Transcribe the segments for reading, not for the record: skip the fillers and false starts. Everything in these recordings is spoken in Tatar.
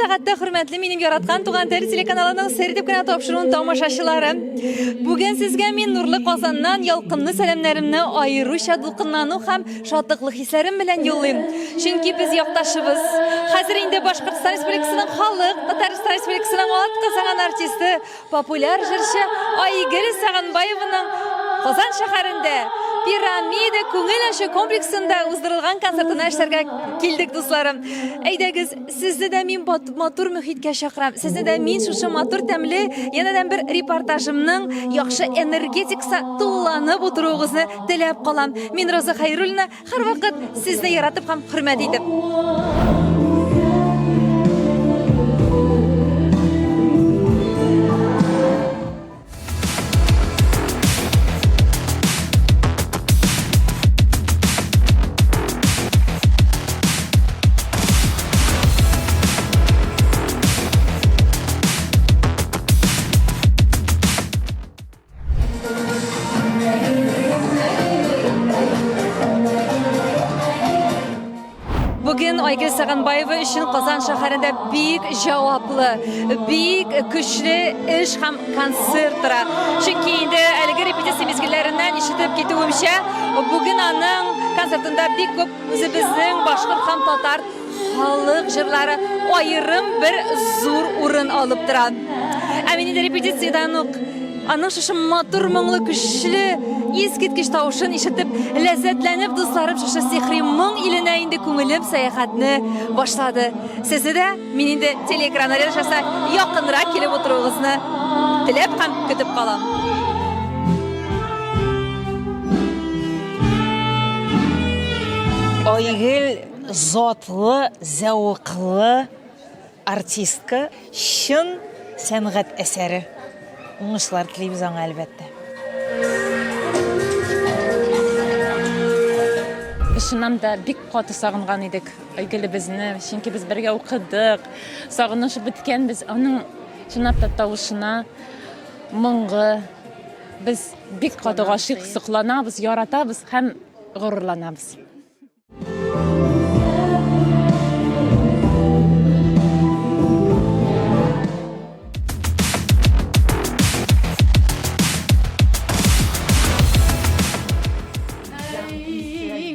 сәгатьтә, хөрмәтле минем яраткан Туган тел телеканалының Сер дип кенә тапшыруын тамашачылары. Бүген сезгә мин нурлы Казаннан ялкынлы сәламнәремне аеруча дулкынлану һәм шатлыклы хисләрем белән юллыйм. Чөнки без якташыбыз. Хәзер инде Башкортстан Республикасының халык, Татарстан Республикасының атказанган артисты, Популяр җырчы Айгөл Сагынбаеваның Казан шәһәрендә Пирамида күңел ачу комплексында уздырылган концертына эшләргә килдек, дусларым. Әйдәгез, сезне дә мин матур мөхиткә чакырам. Сезне дә мин шушы матур тәмле янәдән бер репортажымның яхшы энергетикасы тулыланып утыруыгызны теләп калам. Мин Роза Хәйруллина, Һәрвакыт сезне яратып һәм хөрмәт итеп. Бүген Айгөл Сагынбаева өчен Казан шәһәрендә бик җаваплы, бик көчле эш һәм концерт тора. Чөнки инде әлеге репетиция мизгелләреннән ишетеп китүемчә, бүген аның концертында бик күп үзебезнең башкорт һәм татар Халык җырлары аерым бер зур урын алып тора. Ә мин инде репетициядән үк аның шушы матур моңлы көчле искиткеч тавышын ишетеп, ләззәтләнеп, дусларым, шушы сихри моң иленә инде күңелем сәяхәтне башлады. Сезне дә мин инде телеэкраннар янәшәсенә якынрак килеп утыруыгызны теләп һәм көтеп калам. Айгөл Затлы, зәвыклы артистка, чын сәнгать әсәре. Уңышлар телибез аңа, әлбәттә. Без чыннан да бик каты сагынган идек Айгөлебезне, чөнки без бергә укыдык, сагынышып беткәнбез. Аның чынлап та тавышына, моңгы без бик каты гашыйк, сокланабыз, яратабыз һәм горурланабыз.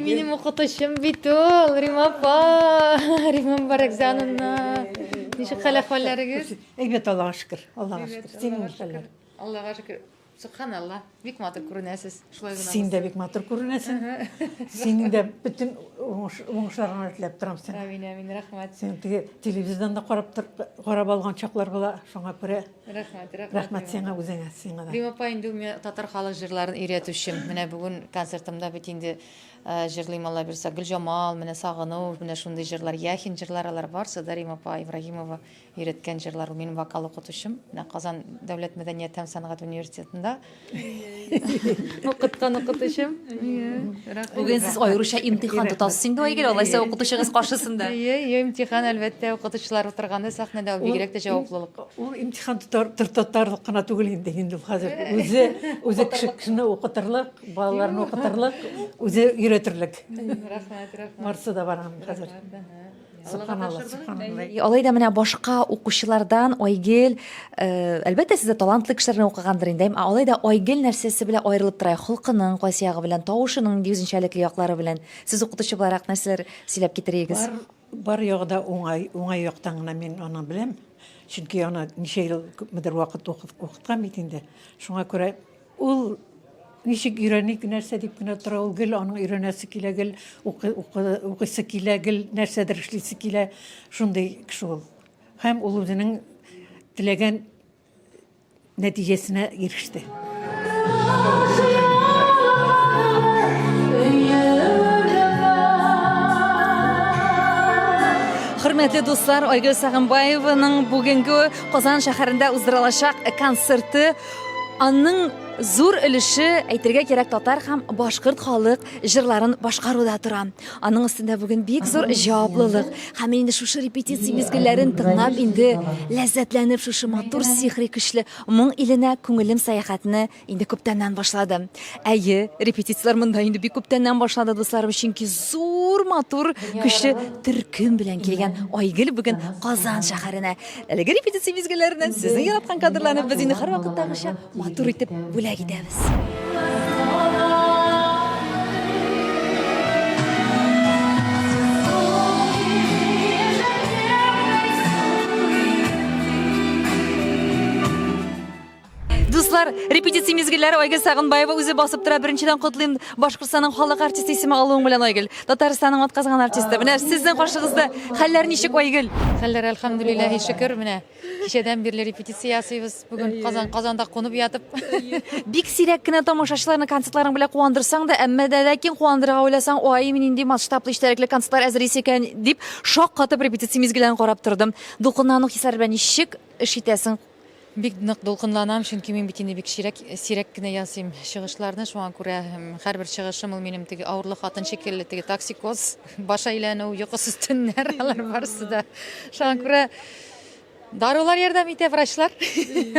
Минем укытучым бит ул, Рима апа, Рима Мубаракзяновна. Ничек хәл әхвәлләрегез? Әйбәт, Аллага шөкер. Аллага шөкер. Синең хәлләр? Аллага шөкер. Сөбханалла, бик матур күренәсез. Шулай гына. Син дә бик матур күренәсең. Синең дә бөтен уңышлар гына теләп торам сиңа. Амин, амин, рәхмәт. Син теге телевизордан да карап тор, карап алган чаклар була, шуңа күрә. Рәхмәт, рәхмәт. Рәхмәт сиңа үзеңә, сиңа да. Рим апа инде мин татар халык җырларын өйрәтүчем. Менә бүген концертымда бит инде э, җырлыйм Алла бирса Гөлҗамал, менә Сагыну, менә шундый җырлар, Яхин җырлары алар барсы да Рим апа Ибраһимова Өйрәткән җырлар ул минем вокал укытучым. Менә Казан дәүләт мәдәният һәм сәнгать университетында укыткан укытучым. Бүген сез аеруча имтихан тотасыз инде, Айгөл, алайса укытучыгыз каршысында. Әйе, әйе, имтихан, әлбәттә, укытучылар утырганда сәхнәдә ул бигрәк тә җаваплылык. Ул имтихан тотар, тотарлык кына түгел инде, инде ул хәзер үзе, үзе кеше кешене укытырлык, балаларны укытырлык, үзе өйрәтерлек. Рәхмәт, рәхмәт. Барысы да бар аның хәзер. Субханалла, субханалла. Алай да менә башка укучылардан Айгел, э, әлбәттә, сез дә талантлы кешеләр белән укыгандыр инде, ә алай да Айгел нәрсәсе белән аерылып тора? Холкының кайсы ягы белән, тавышының нинди үзенчәлекле яклары белән? Сез укытучы буларак нәрсәләр сөйләп китерегез? Бар, бар ягы да уңай, уңай яктан гына мин аны беләм. Чөнки аны ничә ел, күпмедер вакыт укыткан бит инде. Шуңа күрә Ул ничек өйрәник, нәрсә дип кенә тора, ул гел аның өйрәнәсе килә, гел укы, укы, укыйсы килә, гел нәрсәдер эшлисе килә. Шундый кеше ул. Һәм ул үзенең теләгән нәтиҗәсенә иреште. Хөрмәтле дуслар, Айгөл Сагынбаеваның бүгенге Казан шәһәрендә уздырылачак концерты Аның зур өлеше, әйтергә кирәк, татар һәм башкорт халык җырларын башкаруда тора. Аның өстендә бүген бик зур җаваплылык. Һәм инде шушы репетиция мизгелләрен тыңлап, инде ләззәтләнеп шушы матур сихри көчле моң иленә күңелем сәяхәтне Инде күптәннән башлады. Әйе, репетицияләр монда инде бик күптәннән башлады, дусларым, чөнки зур, матур, көчле төркем белән килгән Айгөл бүген Казан шәһәренә. Әлеге репетиция мизгелләреннән сезнең яраткан кадрларны без инде һәрвакыттагыча матур итеп бүләк итәбез. Дуслар, репетиция мизгелләре Айгөл Сагынбаева үзе басып тора. Беренчедән котлыйм Башкортстанның халык артисты исеме алуың белән, Айгөл. Татарстанның атказанган артисты. Менә сезнең каршыгызда хәлләр ничек, Айгөл? Хәлләр әлхәмдүлилләһи шөкер. Менә кичәдән бирле репетиция ясыйбыз. Бүген Казан Казанда кунып ятып. Бик сирәк кенә тамашачыларны концертларың белән куандырсаң да, әмма дә ләкин куандырырга уйласаң, ай, мин нинди масштаблы эчтәлекле концертлар әзерлисе икән, дип шаккатып репетиция мизгелләрен карап тордым. Дулкынлану хисләре белән ничек эш итәсең? Бик нык дулкынланам, чөнки мин бит инде бик сирәк, сирәк кенә ясыйм чыгышларны, шуңа күрә һәрбер чыгышым ул минем теге авырлы хатын шикелле, теге токсикоз, баш әйләнү, йокысыз төннәр, алар барысы да. Шуңа күрә дарулар ярдәм итә, врачлар.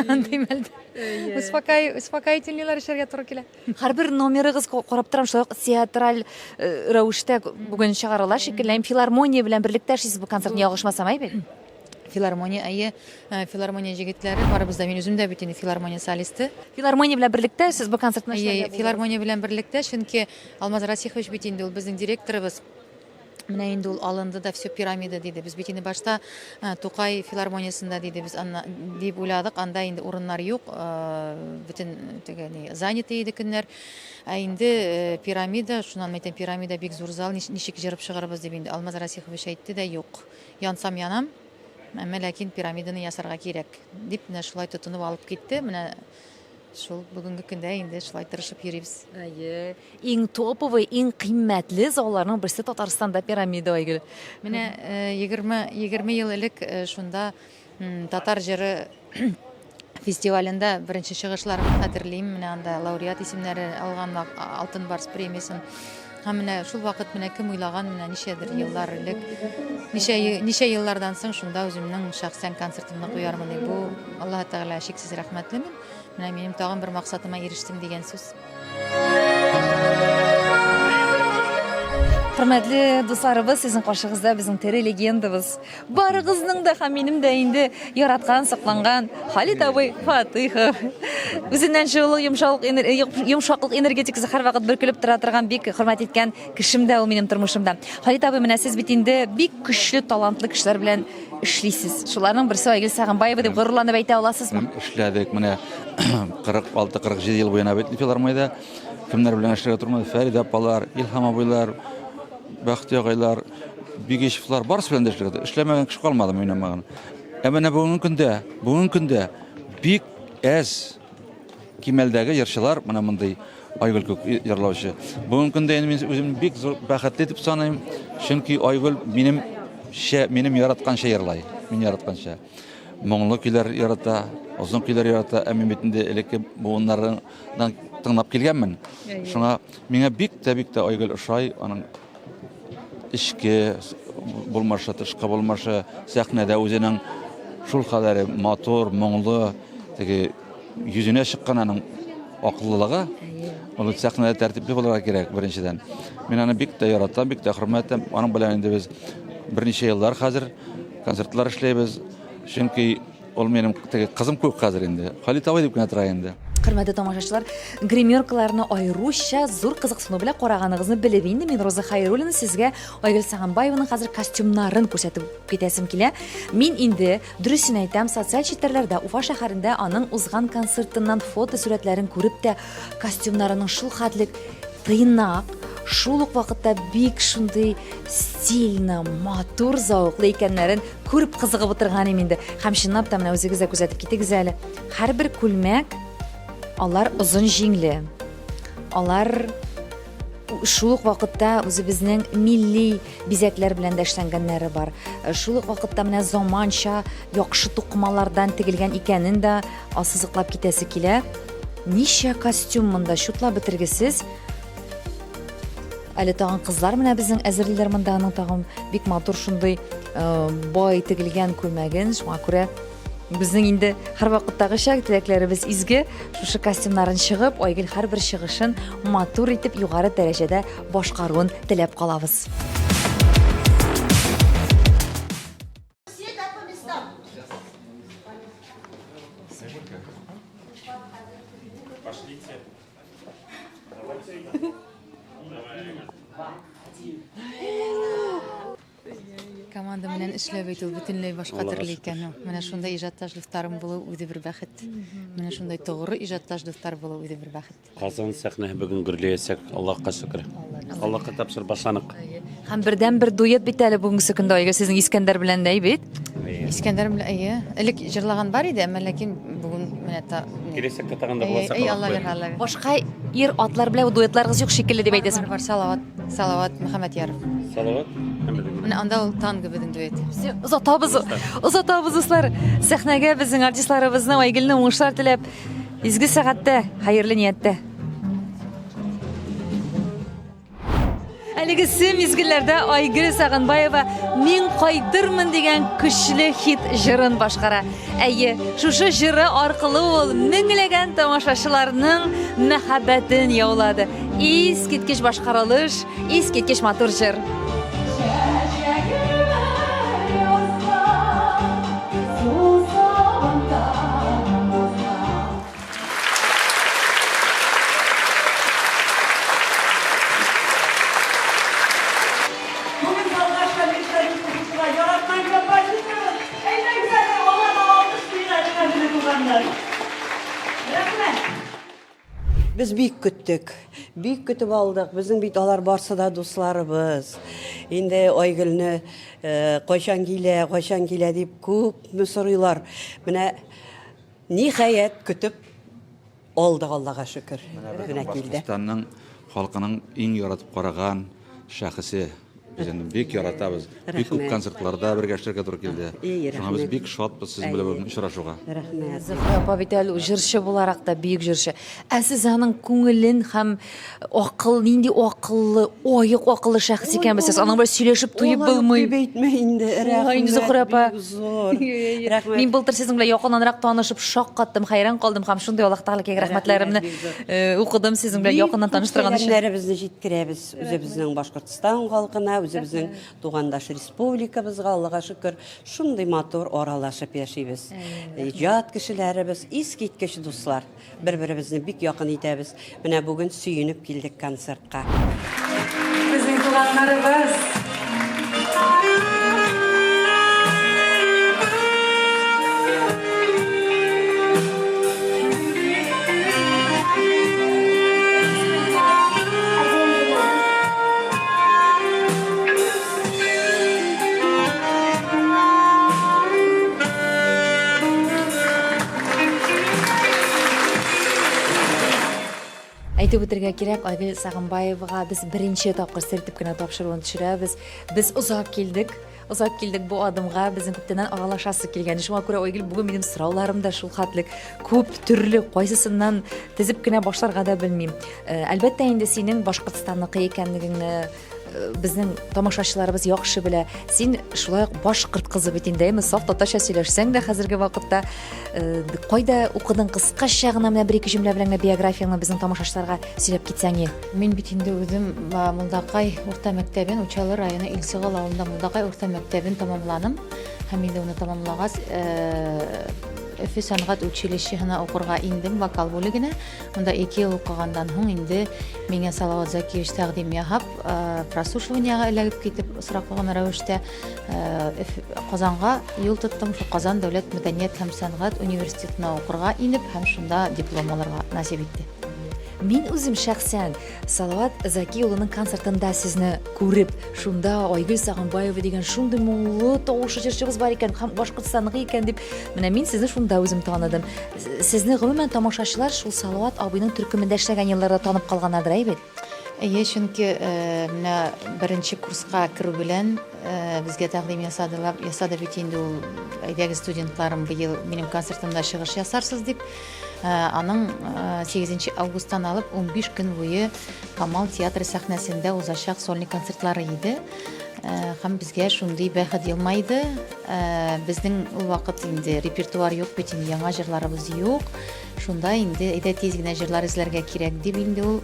Андый мәлдә. Успокай, успокоительныйлар эчәргә туры килә. Һәрбер номерыгыз карап торам, шулай ук театраль э, рәвештә бүген чыгарыла шикелле. Филармония белән берлектә эшлисез бу концертны, ялгышмасам, әйбәт? Филармония, әйе, э, филармония җегетләре, барыбыз да, мин үзем дә бит инде филармония солисты. Филармония белән берлектә сез бу концертны Әйе, филармония белән берлектә, чөнки Алмаз Расихович бит инде ул безнең директорыбыз. Менә инде ул алынды да все пирамида диде. Без бит инде башта э, Тукай филармониясендә диде без анна дип уйладык, анда инде урыннар юк, э, бөтен теге ни заняты иде көннәр. Ә инде пирамида, шуннан әйтәм, пирамида бик зур зал, ничек җырып чыгарбыз дип инде Алмаз Расихович әйтте дә, юк. Янсам янам, әмма ләкин пирамиданы ясарга кирәк, дип менә шулай тотынып алып китте. Менә шул бүгенге көндә инде шулай тырышып йөрибез. Әйе. Иң топовый, иң кыйммәтле залларның берсе Татарстанда пирамида, Айгөл. Менә 20 20 ел элек шунда татар җыры фестивалендә беренче чыгышларымны хәтерлим. Менә анда лауреат исемнәре алган Алтын Барс премиясен. Һәм менә шул вакыт менә кем уйлаган, менә ничәдер еллар элек, ничә, ничә еллардан соң шунда үземнең шәхсән концертымны куярмын дип. Бу Аллаһ Тәгалә чиксез рәхмәтлемен. Менә минем тагын бер максатыма ирештем дигән сүз. Хөрмәтле дусларыбыз, сезнең каршыгызда безнең тере легендабыз. Барыгызның да һәм минем дә инде яраткан, сокланган Халит абый Фатыйхов. Үзеннән җылылык, йомшаклык, йомшаклык энергетикасы һәрвакыт бөркелеп тора торган бик хөрмәт иткән кешем дә ул минем тормышымда. Халит абый, менә сез бит инде бик көчле, талантлы кешеләр белән эшлисез. Шуларның берсе Айгөл Сагынбаева дип горурланып әйтә аласызмы? Эшләдек. Менә 46-47 ел буена бит филармониядә кемнәр белән эшләргә тормады. Фәридә апалар, Илһам абыйлар, Бәхти агайлар, Бигешевлар барысы белән дә эшләде. Эшләмәгән кеше калмады уйнамаган. Ә менә бүгенге көндә, бүгенге көндә бик әз кимәлдәге җырчылар менә мондый Айгөл күк җырлаучы. Бүгенге көндә инде мин үземне бик зур бәхетле дип саныйм, чөнки Айгөл минем минем яратканча җырлай, мин яратканча. Моңлы көйләр ярата, озын көйләр ярата, ә мин бит инде элекке буыннардан тыңлап килгәнмен. Шуңа миңа бик тә бик тә Айгөл ошай, аның эчке булмышы, тышкы булмышы, сәхнәдә үзенең шул кадәр матур, моңлы, теге йөзенә чыккан аның акыллылыгы. Ул сәхнәдә тәртипле булырга кирәк, беренчедән. Мин аны бик тә яратам, бик тә хөрмәт итәм. Аның белән инде без берничә еллар хәзер концертлар эшләйбез. Чөнки ул минем теге кызым күк хәзер инде. Халит абый дип кенә тора инде. Хөрмәтле тамашачылар, гримеркаларны аеруча зур кызыксыну белән караганыгызны белеп инде мин Роза Хайруллина сезгә Айгөл Сагынбаеваның хәзер костюмнарын күрсәтеп китәсем килә. Мин инде дөресен әйтәм, социаль челтәрләрдә Уфа шәһәрендә аның узган концертыннан фотосурәтләрен күреп тә костюмнарының шул хәтлек тыйнак, шул ук вакытта бик шундый стильно, матур, зәвыклы икәннәрен күреп кызыгып утырган идем инде. Һәм чынлап та менә үзегез дә күзәтеп китегез әле. Һәрбер күлмәк алар озын җиңле. Алар шул ук вакытта үзебезнең милли бизәкләр белән дә эшләнгәннәре бар. Шул ук вакытта менә заманча яхшы тукымалардан тегелгән икәнен дә ассызыклап китәсе килә. Ничә костюм монда, чутлап бетергесез. Әле тагын кызлар менә безнең әзерлиләр монда аның тагын бик матур шундый э, бай тегелгән күлмәген. Шуңа күрә безнең инде һәрвакыттагыча теләкләребез изге. Шушы костюмнарын чыгып, Айгөл һәрбер чыгышын матур итеп югары дәрәҗәдә башкаруын теләп калабыз. Команда белән эшләү бит ул бөтенләй башка төрле икән. Менә шундай иҗатташ дусларым булу үзе бер бәхет. Менә шундай тугры иҗатташ дуслар булу үзе бер бәхет. Казан сәхнәһе бүген гөрләячәк, Аллаһка шөкер. Аллаһка тапшырып башланык. Һәм бердән-бер дуэт бит әле бүгенге көндә Айгөл сезнең Искәндәр белән дә бит. Искәндәр белән әйе. Элек җырлаган бар иде, әмма ләкин бүген менә та Киләчәктә тагын да булачак. Әй, Алла бирһә, Алла бирһә. Башка ир атлар белән дуэтларыгыз юк шикелле дип әйтәсең. Бар, бар, Салават, Салават Мөхәммәдьяров. Салават һәм безнең. Менә анда ул танго безнең дуэт. Озатабыз, озатабыз дуслар. Сәхнәгә безнең артистларыбызны Айгөлне уңышлар теләп. Изге сәгатьтә, хәерле нияттә. Әлегесе мизгелләрдә Айгөл Сагынбаева Мин кайтырмын дигән көчле хит җырын башкара. Әйе, шушы җыры аркылы ул меңләгән тамашачыларның мәхәббәтен яулады. Искиткеч башкарылыш, искиткеч матур җыр. Бүген залга Мирсәлим укучылар яраткан композиторыбыз. Әйдәгез әле, аларга алкыш куйыйк әле, кадерле туганнар. Рәхмәт. Без бик көттек, бик көтеп алдык. Безнең бит алар барсы да дусларыбыз. Инде Айгөлне э, кайчан килә, кайчан килә дип күпме сорыйлар. Менә ниһаять көтеп алдык, Аллага шөкер. Менә безнең Менә килде. Башкортстанның халкының иң яратып караган шәхесе. Без аны бик яратабыз. Бик күп Рәхмәт. концертларда бергә эшләргә туры килде. И, Шуңа без рәхмәт. бик шатбыз сезнең белән бүген очрашуга. Рәхмәт. Зөһрә апа бит әле җырчы буларак та бөек җырчы. Ә сез аның күңелен һәм акыл, нинди акыллы, аек акыллы шәхес икән белсәгез, аның белән сөйләшеп туеп Алай ук булмый. дип әйтмә инде, Шулай инде, Зөһрә рәхмәт, апа. бик зур. Рәхмәт. Мин былтыр сезнең белән якыннанрак танышып шаккаттым, хәйран калдым һәм шундый Аллаһ Тәгаләгә рәхмәтләремне Рәхмәт, бик зур. э, укыдым сезнең белән якыннан таныштырган өчен. Сәламнәребезне җиткерәбез үзебезнең Башкортстан халкына, үзебезнең тугандаш республикабызга, Аллага шөкер, шундый матур аралашып яшибез. Иҗат кешеләребез, искиткеч дуслар. Бер-беребезне бик якын итәбез. Менә бүген сөенеп килдек концертка. Безнең туганнарыбыз. Әйтеп үтергә кирәк, Айгөл Сагынбаевага без беренче тапкыр сертеп кенә тапшыруын төшерәбез. Без озак килдек, озак килдек бу адымга, безнең күптәннән аралашасы килгән. Шуңа күрә Айгөл, бүген минем сорауларым да шул хәтлек күп төрле, кайсысыннан тезеп кенә башларга да белмим. Э, әлбәттә инде синең Башкортстанныкы икәнлегеңне э, безнең тамашачыларыбыз яхшы белә. Син шулай ук башкорт кызы бит инде, әйме, саф татарча сөйләшсәң дә хәзерге вакытта э, кайда укыдың, кыскача гына менә бер-ике җөмлә белән генә биографияңне безнең тамашачыларга сөйләп китсәң е. Мин бит инде үзем Мулдакай урта мәктәбен, Учалы районы Илсыгал авылында Мулдакай урта мәктәбен тәмамладым. Һәм инде аны тәмамлагач, Өфе сәнгать училищесына укырга индем, вокал бүлегенә. Монда ике ел укыганнан һуң инде миңа Салават Закиевич тәкъдим яһап, прослушиваниега эләгеп китеп, очраклы гына рәвештә Казанга юл тоттым. Шул Казан дәүләт мәдәният һәм сәнгать университетына укырга инеп һәм шунда диплом алырга насип итте. Мин үзем шәхсән Салават Заки улының концертында сезне күреп, шунда Айгөл Сагынбаева дигән шундый моңлы тавышлы җырчыбыз бар икән һәм Башкортстанныкы икән дип, менә мин сезне шунда үзем таныдым. Сезне гомумән тамашачылар шул Салават абыйның төркемендә эшләгән елларда танып калганнардыр, әй бит? Әйе, чөнки менә беренче курска керү белән безгә тәкъдим ясадылар, ясады бит инде ул, әйдәгез, студентларым, быел минем концертымда чыгыш ясарсыз дип. Аның 8 августтан алып 15 көн буе Камал театры сәхнәсендә узачак сольный концертлары иде. Һәм безгә шундый бәхет елмайды. Безнең ул вакыт инде репертуар юк бит инде, яңа җырларыбыз юк. Шунда инде әйдә тиз генә җырлар эзләргә кирәк дип инде ул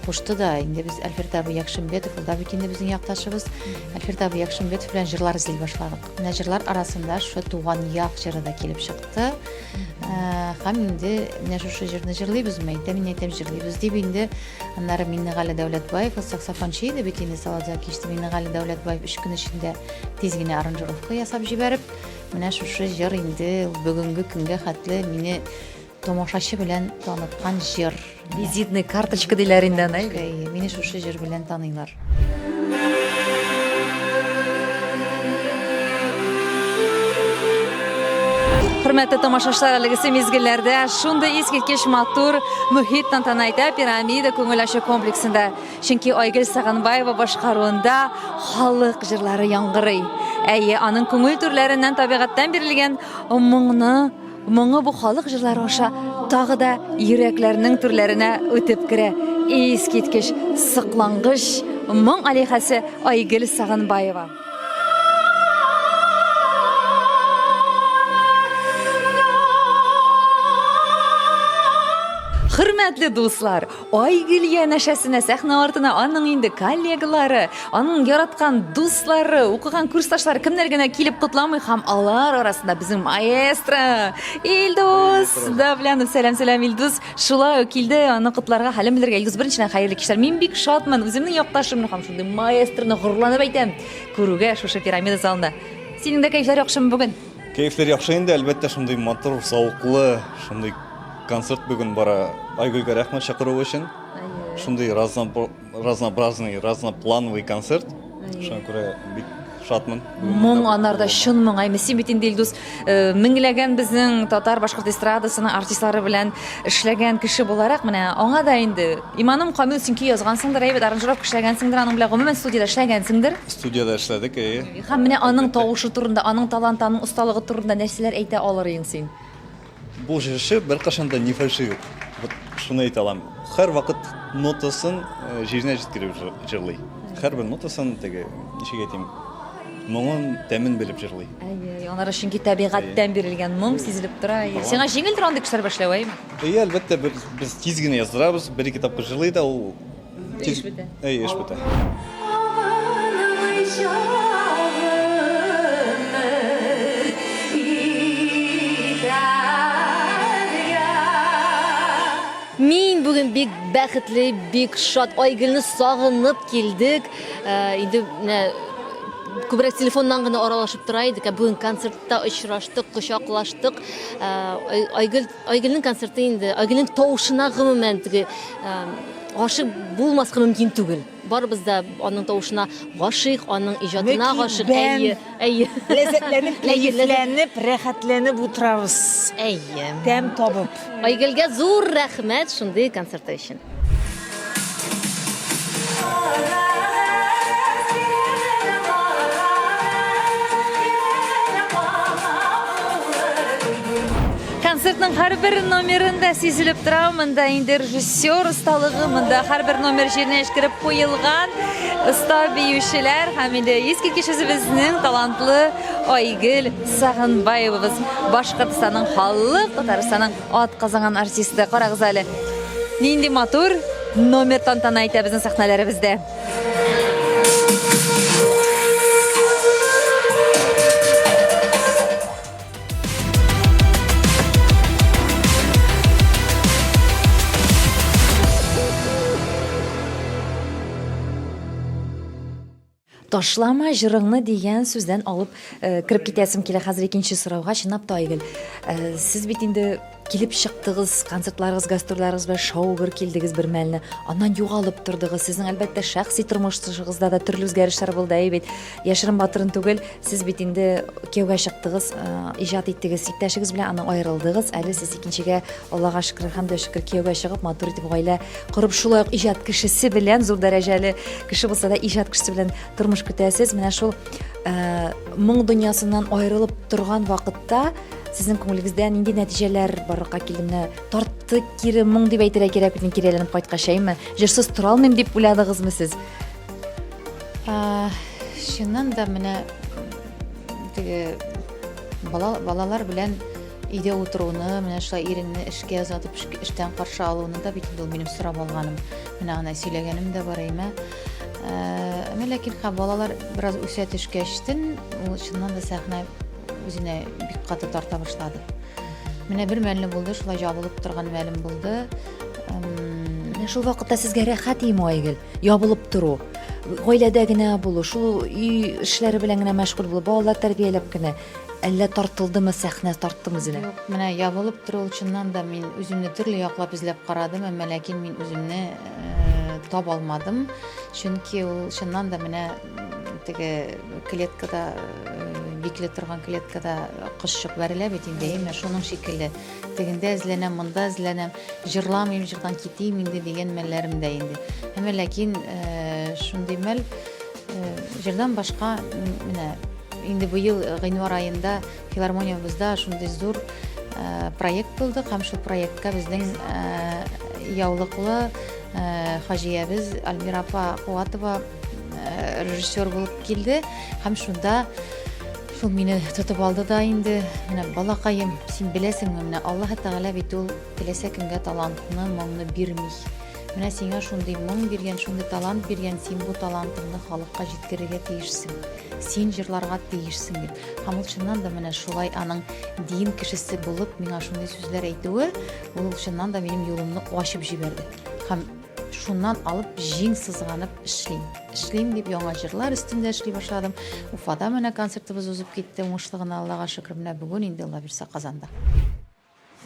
кушты да. Инде без Альфред абый Якшимбетов, ул да бит инде безнең якташыбыз. Альфред абый Якшимбетов белән җырлар эзли башладык. Менә җырлар арасында шушы Туган як җыры да килеп чыкты. Һәм инде менә шушы җырны җырлыйбызмы? Әйтәм, мин әйтәм, җырлыйбыз дип инде. Аннары Миннегали Дәүләтбаев, ул саксофончы иде бит инде, Салават Закиевич. Миннегали Дәүләтбаев өч көн эчендә тиз генә аранжировка ясап җибәреп, Менә шушы җыр инде бүгенге көнгә хәтле мине тамашачы белән таныткан җыр. Визитный карточка диләр инде аны. Әйе, мине шушы җыр белән таныйлар. Хөрмәтле тамашачылар, әлегесе мизгелләрдә шундый искиткеч матур мөхит тантана итә Пирамида күңел ачу комплексында. Чөнки Айгөл Сагынбаева башкаруында халык җырлары яңгырый. Әйе, аның күңел түрләреннән табигатьтән бирелгән моңны, моңы бу халык җырлары аша тагы да йөрәкләрнең түрләренә үтеп керә. Искиткеч, соклангыч моң алиһәсе Айгөл Сагынбаева. Хөрмәтле дуслар, Айгөл янәшәсенә, сәхнә артына аның инде коллегалары, аның яраткан дуслары, укыган курсташлары кемнәр генә килеп котламый һәм алар арасында безнең маэстро Илдус Давлянов. Сәлам, сәлам, Илдус. Шулай ук килде аны котларга, хәлен белергә. Илдус, беренчедән, хәерле кичләр. Мин бик шатмын, үземнең якташымны һәм шундый маэстроны горурланып әйтәм. Күрүгә шушы пирамида залында. Синең дә кәефләр яхшымы бүген? Кәефләр яхшы инде, әлбәттә, шундый матур, зәвыклы, шундый концерт бүген бара. Айгөлгә рәхмәт чакыруы өчен. Шундый разнообразный, разноплановый концерт. Шуңа күрә бик шатмын. Моң анарда чын моң. Әйме син бит инде Илдус э, меңләгән безнең татар башкорт эстрадасының артистлары белән эшләгән кеше буларак, менә аңа да инде иманым камил, син көй язгансыңдыр, әйбәт аранжировка эшләгәнсеңдер, аның белән гомумән студиядә эшләгәнсеңдер. Студиядә эшләдек, әйе. Һәм менә аның тавышы турында, аның таланты, аның осталыгы турында нәрсәләр әйтә алыр идең син? Бу җырчы беркайчан да не фальшивит. Вот шуны әйтә алам. Һәрвакыт нотасын э, җиренә җиткереп җырлый. Һәрбер нотасын теге, ничек әйтим, моңын, тәмен белеп җырлый. Әйе, анары чөнки табигатьтән бирелгән моң сизелеп тора. Сиңа җиңелдер андый кешеләр белән эшләү, әйеме? Әйе, әлбәттә, без тиз генә яздырабыз, бер-ике тапкыр җырлый да ул Эш бетә. Әй, эш бетә. Мин бүген бик бәхетле, бик шат. Айгөлне сагынып килдек. Э, инде менә күбрәк телефоннан гына аралашып тора идек. Ә бүген концертта очраштык, кочаклаштык. Э, Айгөл Айгөлнең концерты инде, Айгөлнең тавышына гомумән теге гашыйк булмаска мөмкин түгел. Барыбыз да аның тавышына гашыйк, аның иҗатына гашыйк. Әйе, әйе. Ләззәтләнеп, кәефләнеп, рәхәтләнеп утырабыз. Әйе. Тәм табып. Айгөлгә зур рәхмәт шундый концерты өчен. Концертның һәрбер номерында сизелеп тора, монда инде режиссер осталыгы, монда һәрбер номер җиренә җиткереп куелган оста биючеләр һәм инде искиткеч үзебезнең талантлы Айгөл Сагынбаевабыз, Башкортстанның халык, Татарстанның Атказанган артисты. Карагыз әле, нинди матур номер тантана итә безнең сәхнәләребездә. Ташлама җырыңны дигән сүздән алып э, кереп китәсем килә хәзер икенче сорауга. Чынлап та, Айгөл, э, сез бит инде Килеп чыктыгыз, концертларыгыз, гастрольләрегез белән шау-гөр килдегез бер мәлне. Аннан югалып тордыгыз. Сезнең, әлбәттә, шәхси тормышыгызда да төрле үзгәрешләр булды, әйе бит. Яшерен батырын түгел, сез бит инде кияүгә чыктыгыз, э, иҗат иттегез, иптәшегез белән аннан аерылдыгыз. Әле сез икенчегә, Аллага шөкер, әлхәмдүлилләһ шөкер, кияүгә чыгып, матур итеп гаилә корып, шулай ук иҗат кешесе белән, зур дәрәҗәле кеше булса да, иҗат кешесе белән тормыш көтәсез. Менә шул э, моң дөньясыннан аерылып торган вакытта Сезнең күңелегездә нинди нәтиҗәләр барлыкка килде? Менә тартты кире моң дип әйтергә кирәк бит, кире әйләнеп кайткач, әйме? Җырсыз тора алмыйм дип уйладыгызмы сез? Чыннан да менә теге бала, балалар белән өйдә утыруны, менә шулай иреңне эшкә озатып, эштән каршы алуны да бит инде ул минем сорап алганым. Менә ана сөйләгәнем дә бар, әйме. Әмма ләкин балалар бераз үсә төшкәчтен, ул чыннан да сәхнә үзенә бик каты тарта башлады. Менә бер мәлне булды, шулай җабылып торган мәлем булды. Менә шул вакытта сезгә рәхәт име, Айгөл? Ябылып тору, гаиләдә генә булу, шул өй эшләре белән генә мәшгуль булу, балалар тәрбияләп кенә. Әллә тартылдымы сәхнә, тарттымы үзенә? Юк, менә ябылып тору чыннан да мин үземне төрле яклап эзләп карадым, әмма ләкин мин үземне э, таба алмадым. Чөнки ул чыннан да менә теге клеткада бикле торган клеткада кошчык бәрелә бит инде, әйме, шуның шикелле. Тегендә эзләнәм, монда эзләнәм, җырламыйм, җырдан китим инде дигән мәлләрем дә инде. Әмма ләкин шундый мәл җырдан башка менә инде быел гыйнвар аенда филармониябездә шундый зур проект булды һәм шул проектка безнең яулыклы хаҗиябез Альмира апа Куатова режиссер булып килде һәм шунда шул мине тотып алды да инде менә балакаем син беләсеңме менә Аллаһ Тәгалә бит ул теләсә кемгә талантны моңны бирми менә сиңа шундый моң биргән шундый талант биргән син бу талантыңны халыкка җиткерергә тиешсең син җырларга тиешсең дип һәм ул чыннан да менә шулай аның дин кешесе булып миңа шундый сүзләр әйтүе ул чыннан да минем юлымны ачып җибәрде һәм Шуннан алып җиң сызганып эшлим. Эшлим дип яңа җырлар өстендә эшли башладым. Уфада менә концертыбыз узып китте, уңышлы гына, Аллага шөкер. Менә бүген инде, Алла бирсә, Казанда.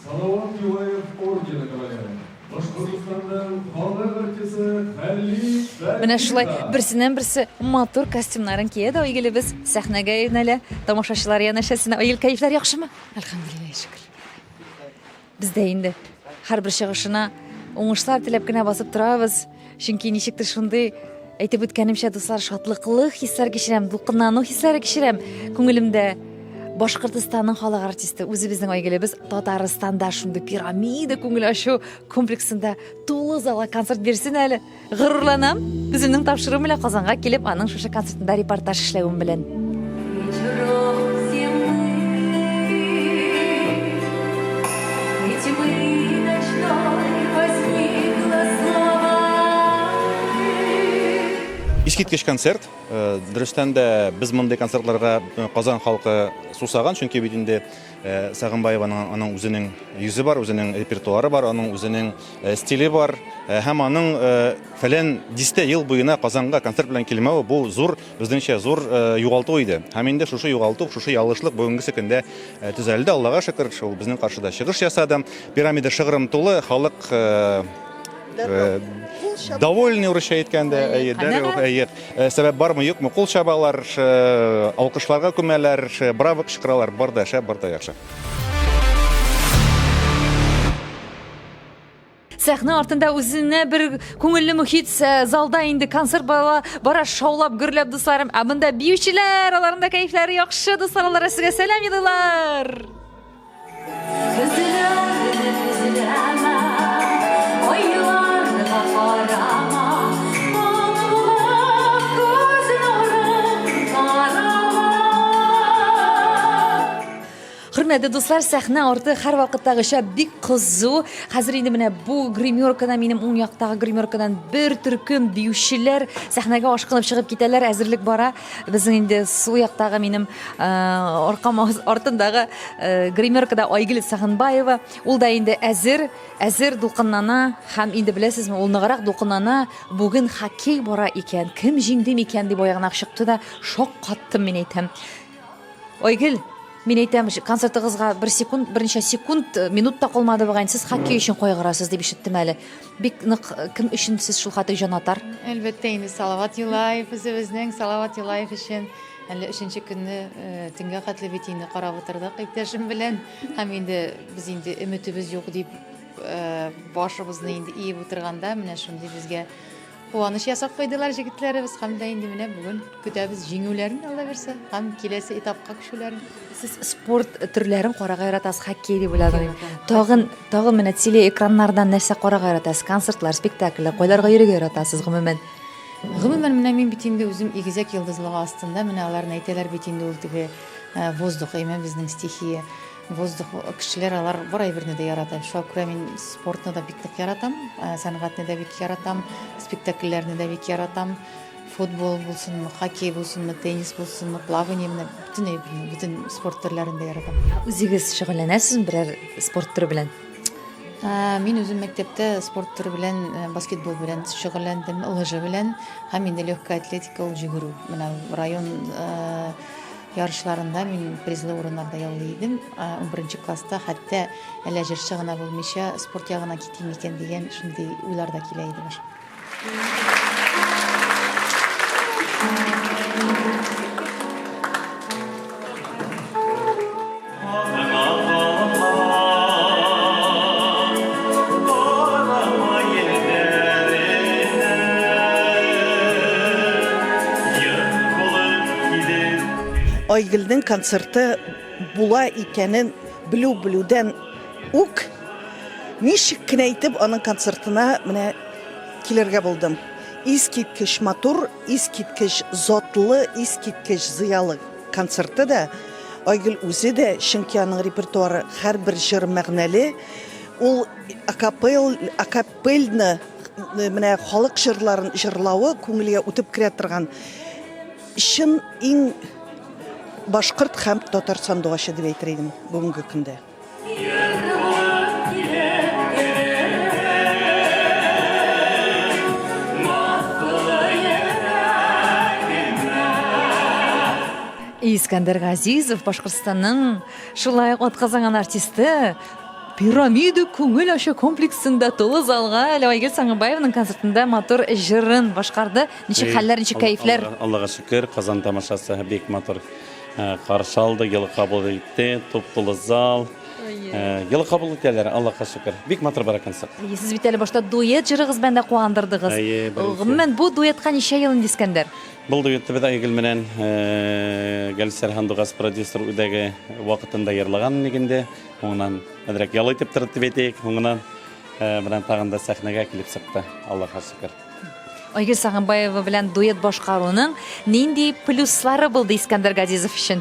Салават Юлаев ордены кавалеры, Башкортстанның халык артисы Хәлит Фәридов. Менә шулай берсеннән-берсе матур костюмнарын кия дә Айгөлебез сәхнәгә юнәлә, тамашачылар янәшәсенә. Айгөл, кәефләр яхшымы? Әлхәмдүлилләһ, шөкер. Без дә инде һәрбер чыгышына уңышлар теләп кенә басып торабыз. Чөнки ничектер шундый әйтеп үткәнемчә, дуслар, шатлыклы хисләр кичерәм, дулкынлану хисләре кичерәм күңелемдә. Башкортостанның халык артисты, үзебезнең Айгөлебез Татарстанда шундый пирамида күңел ачу комплексында тулы залга концерт бирсен әле. Горурланам, үземнең тапшыруым белән Казанга килеп, аның шушы концертында репортаж эшләвем белән. Искиткеч концерт. Э, дөрестән дә без мондый концертларга э, Казан халкы сусаган, чөнки бит инде э, Сагынбаеваның аның үзенең йөзе бар, үзенең репертуары бар, аның үзенең Стиле бар һәм аның фәлән дистә ел буена Казанга концерт белән килмәве бу зур, безнеңчә зур югалту иде. Һәм инде шушы югалту, шушы ялгышлык бүгенгесе көндә төзәлде. Аллага шөкер, шул безнең каршыда чыгыш ясады. Пирамида шыгрым тулы, халык довольный урысча әйткәндә, әйе, дәррәү, әйе. Сәбәп бармы, юкмы, кул чабалар, алкышларга күмәләр, браво кычкыралар, бар да шәп, бар да яхшы. Сәхнә артында үзенә бер күңелле мохит, залда инде концерт бара, бара шаулап, гөрләп, дусларым. Ә монда биючеләр, аларның да кәефләре яхшы, дуслар, алар сезгә сәлам юллыйлар. Хөрмәтле дуслар, сәхнә арты һәрвакыттагыча бик кызу. Хәзер инде менә бу гримеркадан, минем уң яктагы гримеркадан бер төркем биючеләр сәхнәгә ашкынып чыгып китәләр, әзерлек бара. Безнең инде сул яктагы минем э, аркам артындагы э, гримеркада Айгөл Сагынбаева. Ул да инде әзер, әзер дулкынлана һәм инде беләсезме, ул ныграк дулкынлана. Бүген хоккей бара икән, кем җиңде микән дип аягына чыкты да шаккаттым мин әйтәм. Айгөл. Мин әйтәм, концертыгызга бер секунд, берничә секунд, э, минут та калмады бугай, сез хоккей өчен кайгырасыз дип ишеттем әле. Бик нык э, кем өчен сез шул хәтле җанатар? Әлбәттә инде Салават Юлаев үзебезнең Салават Юлаев өчен. Әле өченче көнне э, төнгә хәтле бит инде карап утырдык иптәшем белән. Һәм инде без инде өметебез юк дип башыбызны инде иеп утырганда менә шундый безгә Куаныч ясап куйдылар җегетләребез һәм дә инде менә бүген көтәбез җиңүләрен, Алла бирсә, һәм киләсе этапка күчүләрен. Сез спорт төрләрен карарга яратасыз, хоккей дип уйладым. Тагын, тагын менә телеэкраннардан нәрсә карарга яратасыз? Концертлар, спектакльләр, кайларга йөрергә яратасыз гомумән? Гомумән, менә мин бит инде үзем игезәк йолдызлыгы астында, менә аларны әйтәләр бит инде ул теге э, воздух, әйме безнең стихия. Воздух кешеләр алар бар әйберне дә ярата. Шуңа күрә мин спортны да бик нык яратам, э, сәнгатьне дә бик яратам, спектакльләрне дә бик яратам. Футбол булсынмы, хоккей булсынмы, теннис булсынмы, плавание менә бөтен әйберне, бөтен спорт төрләрен дә яратам. Үзегез шөгыльләнәсезме берәр спорт төре белән? Э, мин үзем мәктәптә спорт төре белән, э, баскетбол белән шөгыльләндем, лыжа белән һәм инде легкая атлетика ул йөгерү. Менә район Ярышларында мин призлы урыннарда яулый идем. Унберенче класста хәтта әллә җырчы гына булмыйча, спорт ягына китим микән дигән шундый уйлар да килә иде башка. Айгөлнең концерты була икәнен белү-белүдән үк ничек кенә итеп аның концертына менә килергә булдым. Искиткеч матур, искиткеч затлы, искиткеч зыялы концерты да, Айгөл үзе дә, чөнки аның репертуары һәрбер җыр мәгънәле. Ул акапел, акапельны менә халык җырларын җырлавы күңелгә үтеп керә торган чын иң башкорт һәм татар сандугачы дип әйтер идем бүгенге көндә. Искәндәр Газизов, Башкортстанның шулай ук атказанган артисты, Пирамида күңел ачу комплексында тулы залга әле Айгөл Саңгыбаевның концертында матур җырын башкарды. Ничек хәлләр, ничек кәефләр? Аллага шөкер, Казан тамашасы бик матур э, каршы алды, елы кабул итте, туп-тулы зал. Э, елы кабул итәләр, Аллага шөкер. Бик матур бара концерт. Сез бит әле башта дуэт җырыгыз белән дә куандырдыгыз. Әйе, беренче. Гомумән, бу дуэтка ничә ел инде, Искәндәр? Бу дуэтны без Айгөл белән э, Гөлсәр Һандугас продюсер үзәге вакытында йырлаган идек инде. Һуңыннан әзрәк ял итеп торды дип әйтик, һуңыннан э, белән тагын да сәхнәгә килеп чыкты. Аллаһка шөкер. Айгөл Сагынбаева белән дуэт башкаруның нинди плюслары булды Искәндәр Газизов өчен?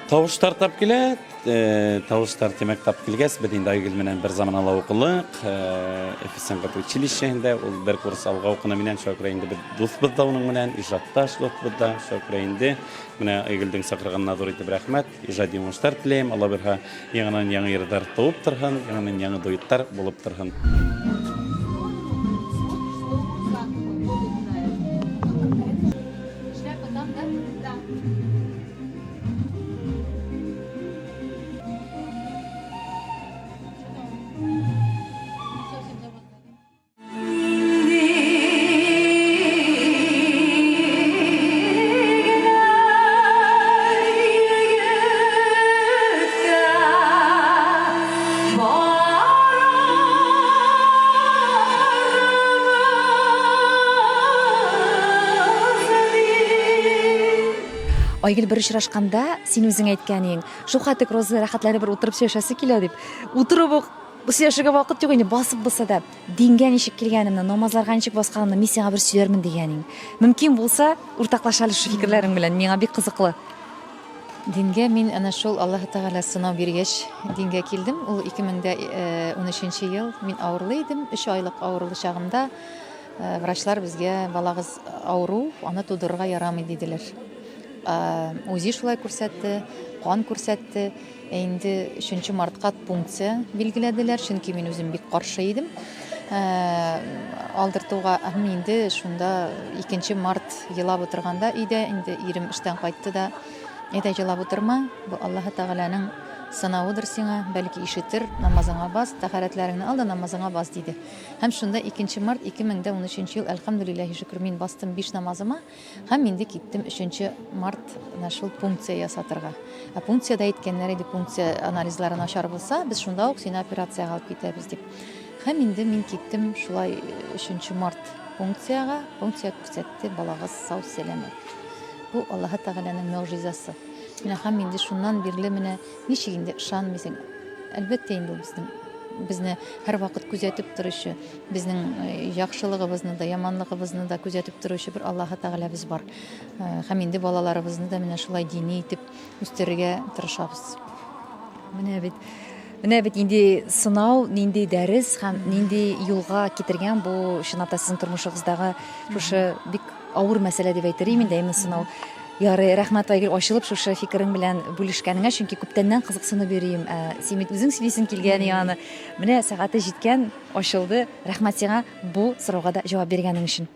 Тавышлар тап килә, э, тавышлар димәк тап килгәч, без инде Айгөл белән бер заманала укылык, э, Эфес сәнгать училищеһендә, ул бер курс алга укыны миннән, шуңа күрә инде без дусбыз да уның белән, иҗатташ дусбыз да, шуңа күрә инде менә Айгөлнең чакырганына зур итеп рәхмәт. Иҗади уңышлар теләйм, Алла бирһә, яңадан яңа йырлар туып торһын, яңадан яңа дуэтлар булып торһын. Айгөл бер очрашканда син үзең әйткән идең, шул хәтле Роза рәхәтләнеп бер утырып сөйләшәсе килә дип. Утырып ук сөйләшергә вакыт юк инде, басып булса да. Дингә ничек килгәнемне, намазларга ничек басканымны мин сиңа бер сөйләрмен дигән идең. Мөмкин булса, уртаклаш әле шушы фикерләрең белән, миңа бик кызыклы. Дингә мин әнә шул Аллаһы Тәгалә сынау биргәч, дингә килдем. Ул 2013 ел, мин авырлы идем, өч айлык авырлы чагымда э, врачлар безгә балагыз авыру, аны тудырырга ярамый диделәр. Э, УЗИ шулай күрсәтте, кан күрсәтте. Ә инде өченче мартка пункция билгеләделәр, чөнки мин үзем бик каршы идем алдыртуга. Һәм инде шунда икенче март елап утырганда өйдә, инде ирем эштән кайтты да, Әйдә җылап утырма, бу Аллаһы Тәгаләнең сынавыдыр сиңа, бәлки ишетер, намазыңа бас, тәһарәтләреңне ал да намазыңа бас, диде. Һәм шунда икенче март 2013 ел, әлхәмдүлилләһи шөкер, мин бастым биш намазыма һәм инде киттем өченче март менә шул пункция ясатырга. Ә пункциядә әйткәннәр иде, пункция анализлары начар булса, без шунда ук сине операциягә алып китәбез дип. Һәм инде мин киттем шулай өченче март пункциягә, пункция күрсәтте, балагыз сау-сәламәт. Бу Аллаһы Тәгаләнең могҗизасы. Менә һәм инде шуннан бирле менә ничек инде ышанмыйсың? Әлбәттә инде ул безнең безне һәрвакыт күзәтеп торучы, безнең э, яхшылыгыбызны да, яманлыгыбызны да күзәтеп торучы бер Аллаһы Тәгаләбез бар. Э, һәм инде балаларыбызны да менә шулай дини итеп үстерергә тырышабыз. Менә бит Менә бит нинди сынау, нинди дәрес һәм нинди юлга китергән бу чынлап та сезнең тормышыгыздагы шушы бик авыр мәсьәлә дип әйтер идем инде, әмма сынау. Ярый, рәхмәт, Айгөл, ачылып шушы фикерең белән бүлешкәнеңә, чөнки күптәннән кызыксынып йөрим. Ә, син бит үзең сөйлисең килгән аны. Менә сәгате җиткән, ачылды. Рәхмәт сиңа бу сорауга да җавап биргәнең өчен.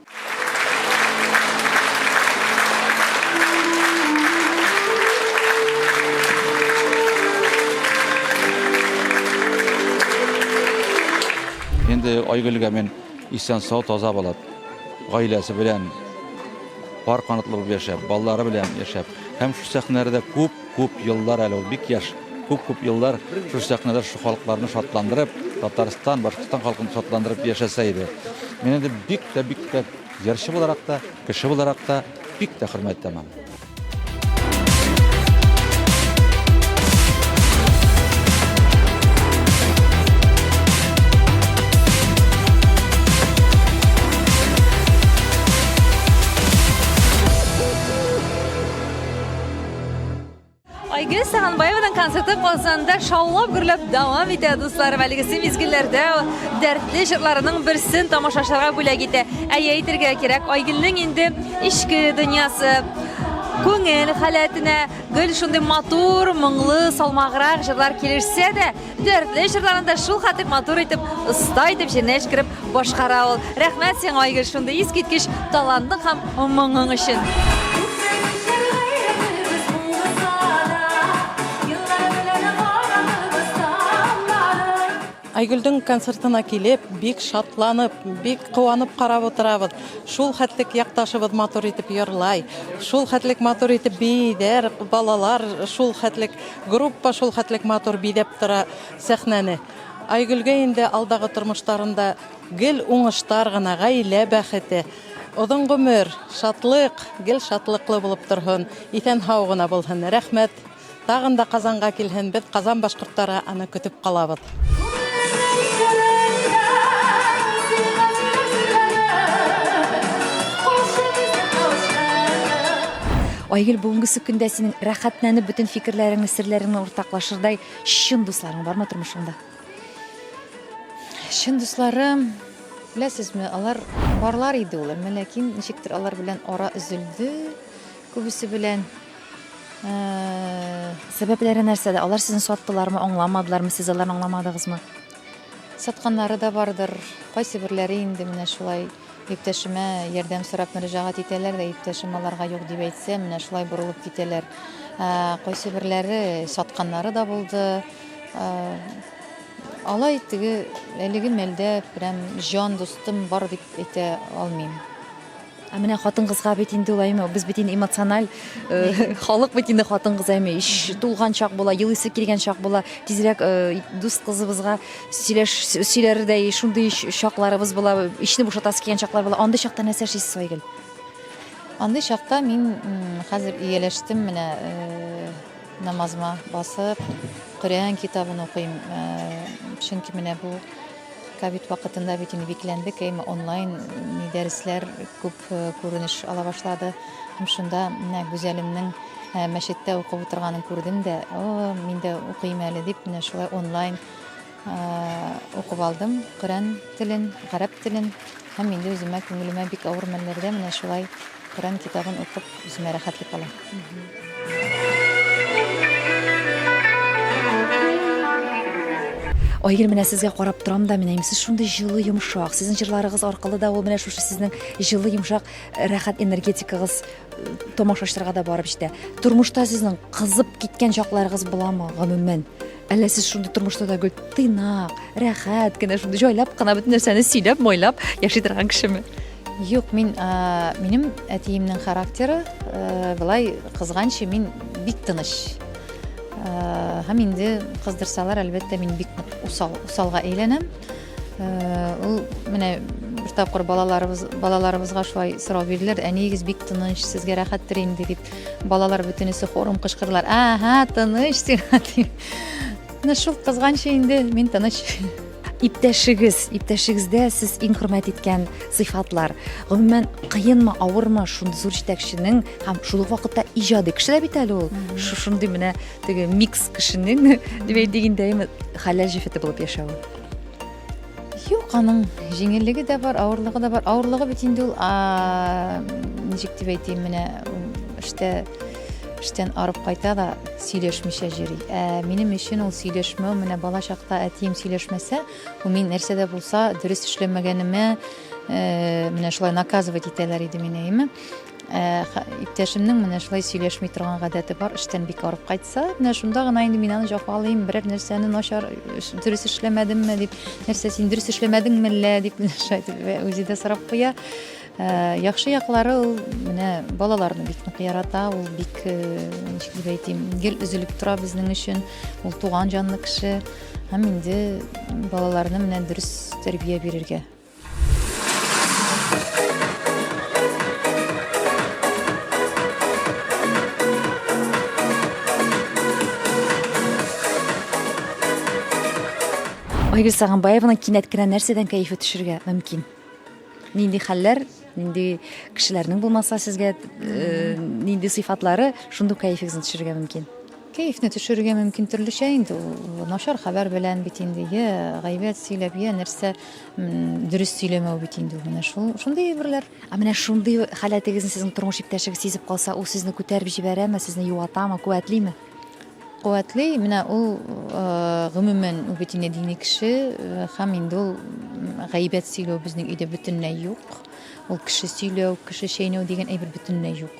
Инде Айгөлгә мин исән-сау таза булып, гаиләсе белән пар канатлы булып яшәп, балалары белән яшәп һәм шул сәхнәләрдә күп-күп еллар әле ул бик яшь, күп-күп еллар шул сәхнәдә шул халыкларны шатландырып, Татарстан, Башкортстан халкын шатландырып яшәсә иде. Мин инде бик тә, бик тә җырчы буларак та, кеше буларак та бик тә хөрмәт итәм аны. Айгөл Саганбаеваның концерты Казанда шаулап гөрләп дәвам итә, дусларым. Әлегесе мизгелләрдә дәртле җырларының берсен тамашачыларга бүләк итә. Әйе, әйтергә кирәк, Айгөлнең инде эчке дөньясы, күңел халәтенә гел шундый матур, моңлы, салмаграк җырлар килешсә дә, дәртле җырларын да шул хәтлек матур итеп, оста итеп җиренә җиткереп башкара ул. Рәхмәт сиңа, Айгөл, шундый искиткеч талантың һәм моңың өчен. Айгөлнең концертына килеп, бик шатланып, бик куанып карап утырабыз. Шул хәтлек якташыбыз матур итеп йырлай, шул хәтлек матур итеп бииләр, балалар шул хәтлек, группа шул хәтлек матур бизәп тора сәхнәне. Айгөлгә инде алдагы тормышларында гел уңыштар гына, гаилә бәхете, озын гомер, шатлык, гел шатлыклы булып торһын, исән-һау гына булһын. Рәхмәт. Тагын да Казанга килһен, без Казан башкортлары аны көтеп калабыз. Айгөл, бүгенгесе көндә синең рәхәтләнеп бөтен фикерләреңне, серләреңне уртаклашырдай Чын дусларың бармы тормышыңда? Чын дусларым, беләсезме, алар барлар иде ул, әмма ләкин ничектер алар белән ара өзелде күбесе белән. Э, Сәбәпләре нәрсәдә? Алар сезне саттылармы, аңламадылармы, сез аларны аңламадыгызмы? Сатканнары да бардыр. Кайсы берләре инде менә шулай Иптәшемә ярдәм сорап мөрәҗәгать итәләр дә, иптәшем аларга юк дип әйтсә, менә шулай борылып китәләр. Кайсыберләре сатканнары да булды. Алай теге әлеге мәлдә прям җан дустым бар дип әйтә алмыйм. Ә менә хатын-кызга бит инде ул әйме, без бит инде эмоциональ э, халык бит инде хатын-кыз әйме, иш тулган чак була, елыйсы килгән чак була. Тизрәк э, дус кызыбызга сөйләш сөйләрдәй шундый чакларыбыз була, эчне бушатасы килгән чаклар була. Андый чакта нәрсә эшлисез, Айгөл? Андый чакта мин хәзер ияләштем менә э, намазыма басып, Коръән китабын укыйм. Чөнки менә бу Ковид вакытында бит инде бикләндек, әмма онлайн ни дәресләр күп күренеш ала башлады. Һәм шунда менә Гүзәлемнең мәчеттә укып утырганын күрдем дә, о, мин дә укыйм әле дип, менә шулай онлайн укып алдым Коръән телен, гарәп телен. Һәм инде үземә күңелемә бик авыр мәлләрдә менә шулай Коръән китабын укып үземә рәхәтлек алам. Айгөл, менә сезгә карап торам да, менә сез шундый җылы, йомшак. Сезнең җырларыгыз аркылы да ул менә шушы сезнең җылы, йомшак, рәхәт энергетикагыз э, тамашачыларга да барып җитә. Тормышта сезнең кызып киткән чакларыгыз буламы, гомумән? Әллә сез шундый тормышта да гел тыйнак, рәхәт кенә, шундый җайлап кына бөтен нәрсәне сөйләп, майлап яши торган кешеме? Юк, мин, минем әтиемнең характеры э, былай кызганчы мин бик тыныч. Э, һәм инде кыздырсалар, әлбәттә, мин бик нык усал, усалга әйләнәм. Э, ул менә бер тапкыр балаларыбыз, балаларыбызга шулай сорау бирделәр, әниегез бик тыныч, сезгә рәхәттер инде дип. Балалар бөтенесе хором кычкырдылар. Ага, тыныч сиңа дип. Менә шул кызганчы инде мин тыныч. Иптәшегез, иптәшегездә сез иң хөрмәт иткән сыйфатлар. Гомумән, кыенмы, авырмы шундый зур җитәкченең һәм шул ук вакытта иҗади кеше дә бит әле ул. Шушындый менә теге микс кешенең дип әйтик инде, хәләл җефете булып яшәве. Юк, аның җиңеллеге дә бар, авырлыгы да бар. Авырлыгы бит инде ул, ничек дип әйтим, менә эштә эштән арып кайта да сөйләшмичә йөри. Ә минем өчен ул сөйләшмәү, менә бала чакта әтием сөйләшмәсә, ул мин нәрсә дә булса дөрес эшләмәгәнемә э, менә шулай наказывать итәләр иде мине, әйеме? Ә, иптәшемнең менә шулай сөйләшми торган гадәте бар, эштән бик арып кайтса, менә шунда гына инде мин аны җафалыйм, берәр нәрсәне начар дөрес эшләмәдемме дип, нәрсә син дөрес эшләмәдеңме әллә дип, менә шулай итеп үзе дә сорап куя. Ә, яхшы яклары ул менә балаларны бик нык ярата, ул бик э, ничек дип әйтим, гел өзелеп тора безнең өчен, ул туган җанлы кеше һәм инде балаларны менә дөрес тәрбия бирергә. Айгөл Сагынбаеваның кинәт кенә нәрсәдән кәефе төшергә мөмкин? Нинди хәлләр, нинди кешеләрнең булмаса сезгә э, нинди сыйфатлары шундук кәефегезне төшерергә мөмкин? Кәефне төшерергә мөмкин төрлечә инде ул. Начар хәбәр белән бит инде, йә гайбәт сөйләп, йә нәрсә дөрес сөйләмәү бит инде ул. Менә шул шундый әйберләр. Ә менә шундый халәтегезне сезнең тормыш иптәшегез сизеп калса, ул сезне күтәреп җибәрәме, сезне юатамы, куәтлиме? Куәтли, менә ул гомумән ул бит инде дини кеше һәм инде ул гайбәт сөйләү безнең өйдә бөтенләй юк. Ул кеше сөйләү, кеше чәйнәү дигән әйбер бөтенләй юк.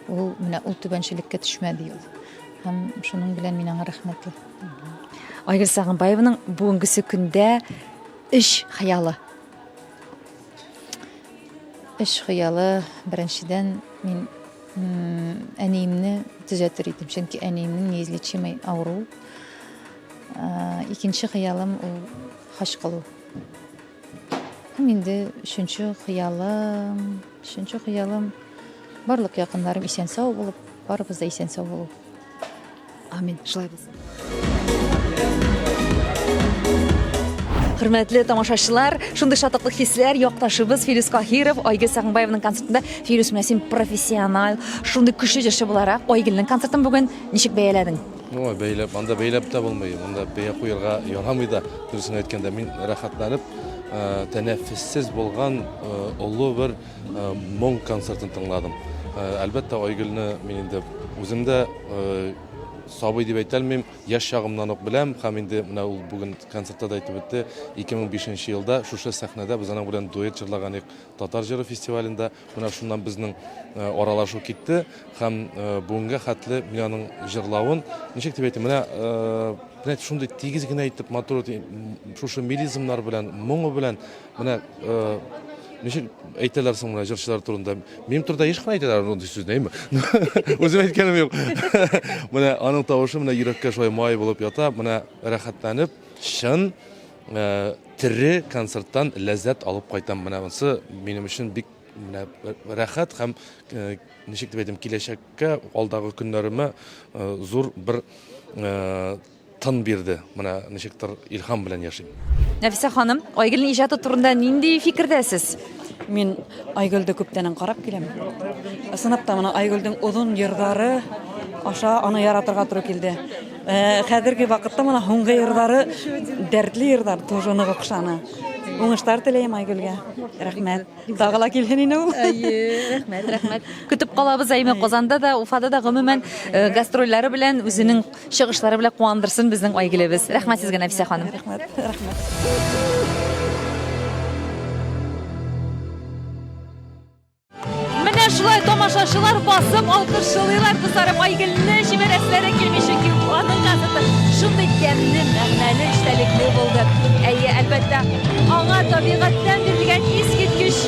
Ул менә ул түбәнчелеккә төшмәде ул. Һәм шуның белән мин аңа рәхмәтле. Айгөл Сагынбаеваның бүгенгесе көндә эш хыялы. Эш хыялы, беренчедән, мин әниемне төзәтер идем, чөнки әниемнең неизлечимый авыру. Икенче хыялым ул хаҗ кылу. Һәм инде өченче хыялым, өченче хыялым барлык якыннарым исән-сау булып, барыбыз да исән-сау булу. Амин. Шулай булсын. Хөрмәтле тамашачылар, шундый шатлыклы хисләр якташыбыз Филүс Каһиров Айгөл Сагынбаевның концертында. Филүс, менә син профессионал, шундый көчле җырчы буларак, Айгөлнең концертын бүген ничек бәяләдең? Ну, бәйләп, анда бәйләп тә булмый, монда бәя куярга ярамый да. Дөресен әйткәндә, мин рәхәтләнеп, э, тәнәфессез булган э, олы бер э, моң концертын тыңладым. Әлбәттә, Айгөлне мин инде үзем дә сабый дип әйтә алмыйм, яшь чагымнан ук беләм һәм инде менә ул бүген концертта да әйтеп үтте, 2005 елда шушы сәхнәдә без аның белән дуэт җырлаган идек Татар җыры фестивалендә. Менә шуннан безнең э, аралашу китте һәм э, бүгенгә хәтле мин аның җырлавын, ничек дип әйтим, менә э, менә шундый тигез генә итеп, матур шушы мелизмнар белән, моңы белән, менә ничек әйтәләр соң менә җырчылар турында? Минем турында еш кына әйтәләр мондый сүзне, әйме? Үзем әйткәнем юк. Менә аның тавышы менә йөрәккә шулай май булып ята, менә рәхәтләнеп, чын Тере концерттан ләззәт алып кайтам. Менә монысы минем өчен бик менә рәхәт һәм ничек дип әйтим, киләчәккә, алдагы көннәремә зур бер тын бирде. Менә ничектер илһам белән яшим. Нәфисә ханым, Айгөлнең иҗаты турында нинди фикердә сез? Мин Айгөлде күптәннән карап киләм. Ысынлап та, менә Айгөлнең озын йырлары аша аны яратырга туры килде. Э, хәзерге вакытта менә һуңгы йырлары дәртле йырлар тоже нык охшаны. Уңышлар теләйм Айгөлгә. Рәхмәт. Тагы ла килһен ине ул. Әйе, рәхмәт, рәхмәт. Көтеп калабыз әйме Казанда да, Уфада да гомумән э, гастрольләре белән, үзенең чыгышлары белән куандырсын безнең Айгөлебез. Рәхмәт сезгә, Нәфисә ханым. Рәхмәт, рәхмәт. Менә шулай тамашачылар басып алкышлыйлар, дусларым. Айгөлне җибәрәселәре килми, чөнки аның концерты шундый тәмле, мәгънәле, эчтәлекле булды. Әйе, әлбәттә, аңа табигатьтән бирелгән искиткеч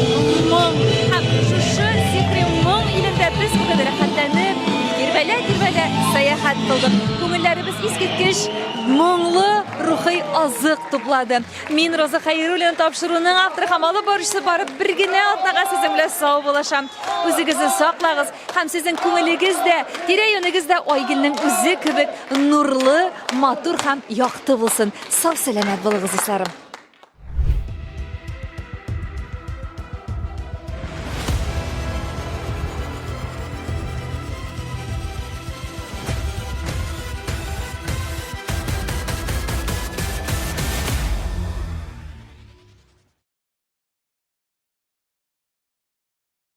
моң һәм шушы сихри моң илендә без бүген рәхәтләнеп, тирбәлә-тирбәлә сәяхәт кылдык. Күңелләребез искиткеч моңлы рухи азык туплады. Мин Роза Хәйруллина тапшыруның авторы һәм алып баручысы барып бер генә атнага сезнең белән сау булашам. Үзегезне саклагыз һәм сезнең күңелегез дә, тирә-юнегез дә Айгөлнең үзе кебек нурлы, матур һәм якты булсын. Сау сәламәт булыгыз, дусларым.